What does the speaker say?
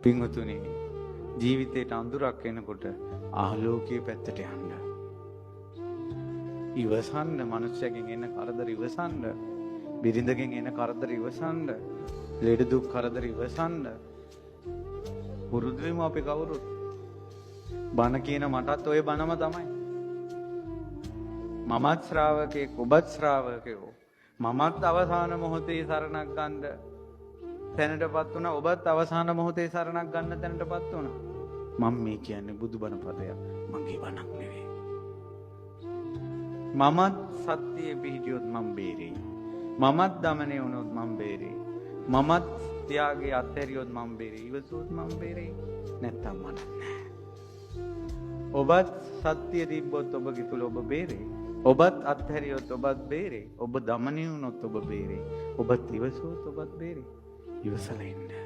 පින්වතුනි, ජීවිතේට අඳුරක් එනකොට ආලෝකයේ පැත්තට යන්න. ඉවසන්න, මනුස්සයගෙන් එන කරදර ඉවසන්න, බිරිඳගෙන් එන කරදර ඉවසන්න, ලෙඩ දුක් කරදර ඉවසන්න. පුරුදු වෙමු අපි කවුරුත්. බණ කියන මටත් ඔය බණම තමයි. මමත් ශ්‍රාවකයෙක්, ඔබත් ශ්‍රාවකයෝ. මමත් අවසාන මොහොතේ සරණක් ගන්න තැනටපත් වුණා. ඔබත් අවසාන මොහොතේ සරණක් ගන්න තැනටපත් වුණා. මම මේ කියන්නේ බුදුබණ පදයක්. මගේ බණක් නෙවෙයි. මමත් සත්‍යයේ පිහිටියොත් මම බේරෙයි. මමත් දමනය වුණොත් මම බේරෙයි. මමත් ත්‍යාගයේ අත්හැරියොත් මම බේරෙයි. ඉවසුවොත් මම බේරෙයි. නැත්තම් මට නෑ. ඔබත් සත්‍ය තිබ්බොත් ඔබගේ තුල ඔබ බේරෙයි. ඔබත් අත්හැරියොත් ඔබත් බේරෙයි. ඔබ දමනය වුණොත් ඔබ බේරෙයි. ඔබත් ඉවසුවොත් ඔබත් බේරෙයි. ඉවසලා ඉන්න.